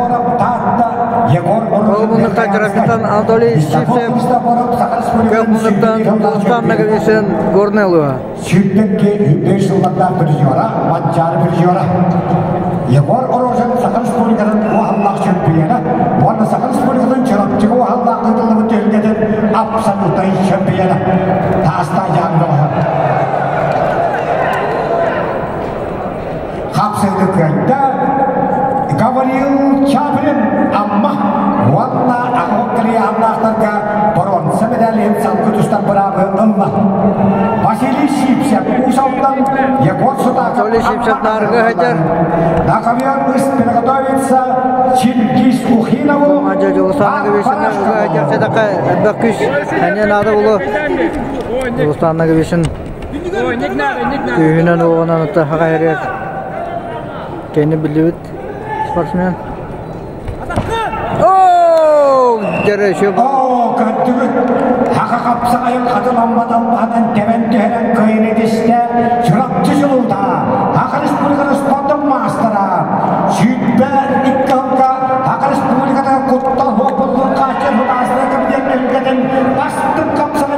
Христофоров Таатта, Егор Ол муннуктан Капитан Анатолий Сивцев, Көп муннуктан Дулустан Наговицын Горный улууһа. Сүүрдэнки үбүлүөй сыллардаах призера, Манчаары призера. Егор Орожин Саха Республикатын уһаллаах чемпиона уонна Саха Республикатын Чурапчыга уһаллаах ыытыллыбыт түһүлгэтин абсолютнай чемпиона. Таастаах дьаамдаҕа. Хапсыгы кыайда Гаврил Чаплин Амма уонна Аҕа Калианнаахтарга боруонса медалин салгы тустар быраабы ылла. Василий Сипсев Уус-Алдан, Егор Сутаков Анатолий Сипсев Нарга сылдьар. На ковер приготовится Чингиз Ухинову. Адьа Дьулустан Наговицын сылдьар садака элбэх күүс эмиэ наада буолуо. Дьулустан Наговицын Күүһүнэн уоҕунан ытта хаҕайарыгар кини биллибит спортсмен. Оо, дьэрэ үчүгэй. Оо, көрдүгүт, хаха хапсаҕайын хатыламмат албаһынан тэбэн түһэрэн кыайан этистэ Чурапчы дьулуута, Саха Республикатын спордун маастара, 22 сылга Саха Республикатыгар куттал суох буолуон хааччах маастара кэмитиэтин бастыҥ хапсаҕай.